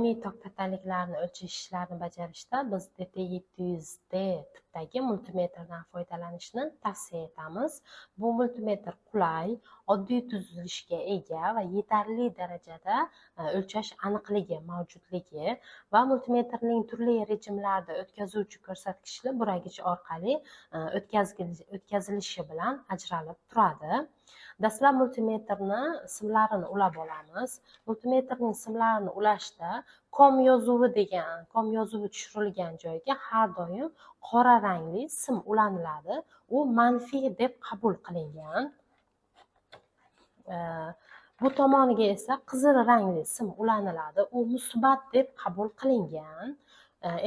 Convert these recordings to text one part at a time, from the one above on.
Doimiy tok kattaliklarni o'lchash ishlarini bajarishda biz DT700D tipdagi multimetrdan foydalanishni tavsiya etamiz. Bu multimetr qulay, oddiy tuzilishga ega va yetarli darajada o'lchash aniqligi mavjudligi va multimetrning turli rejimlarda o'tkazuvchi ko'rsatkichli buragich orqali o'tkazilishi bilan ajralib turadi. Dastlab multimetrni simlarini ulab olamiz. Multimetrning simlarini ulashda COM yozuvi degan, COM yozuvi tushirilgan joyga har doim qora rangli sim ulaniladi. U manfiy deb qabul qilingan. Bu tomoniga esa qizil rangli sim ulaniladi. U musbat deb qabul qilingan.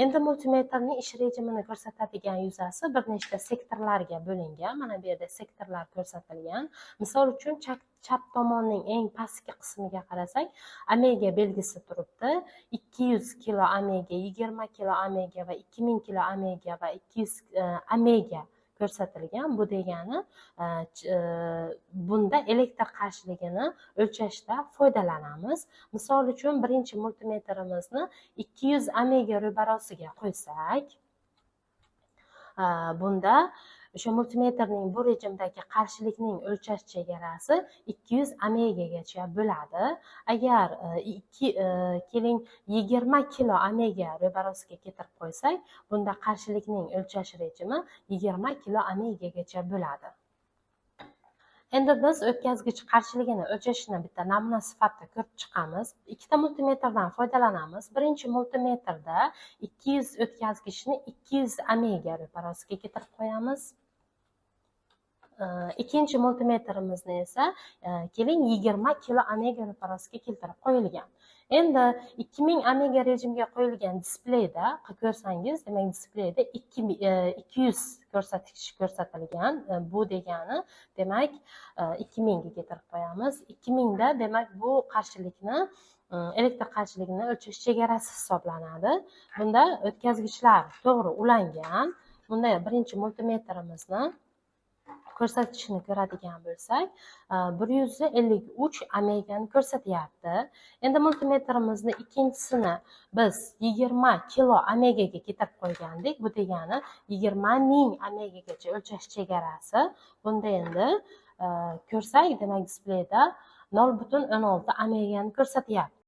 Endi multimetrning ish rejimini ko'rsatadigan yuzasi bir nechta sektorlarga bo'lingan. Mana bu yerda sektorlar ko'rsatilgan. Misol uchun, chap tomonning eng pastki qismiga qarasak, omega belgisi turibdi. 200 kilo omega, 20 kilo omega va 2000 kilo omega va 200 omega ko'rsatilgan. Bu degani bunda elektr qarshiligini o'lchashda foydalanamiz. Misol uchun, birinchi multimetrimizni 200 omega ro'barosiga qo'ysak, bunda o'sha multimetrning bu rejimdagi qarshilikning o'lchash chegarasi 200 omegagacha bo'ladi. Agar keling, 20 kilo omega ro'barosiga keltirib qo'ysak, bunda qarshilikning o'lchash rejimi 20 kilo omegagacha bo'ladi. Endi biz o'tkazgich qarshiligini o'lchashni bitta namuna sifatida ko'rib chiqamiz. Ikkita multimetrdan foydalanamiz. Birinchi multimetrda 200 o'tkazgichni 200 omega ro'parasiga keltirib qo'yamiz. Ikkinchi multimetrimizni esa keling, 20 kilo omega ro'parasiga keltirib qo'yilgan. Endi 2000 omega rejimga qo'yilgan displeyda ko'rsangiz, demak, displeyda 200 ko'rsatkich ko'rsatilgan. Bu degani, demak, 2000 ga keltirib qo'yamiz. 2000 da, demak, bu qarshilikni, elektr qarshiligini o'lchash chegarasi hisoblanadi. Bunda o'tkazgichlar to'g'ri ulangan. Bunda birinchi multimetrimizni ko'rsatkichini ko'radigan bo'lsak, 153 omegani ko'rsatyapti. Endi multimetrimizni ikkinchisini biz 20 kilo omegaga keltirib qo'ygandik. Bu degani 20 000 omegagacha o'lchash chegarasi. Bunda endi ko'rsak, demak, displeyda 0,16 omegani ko'rsatyapti.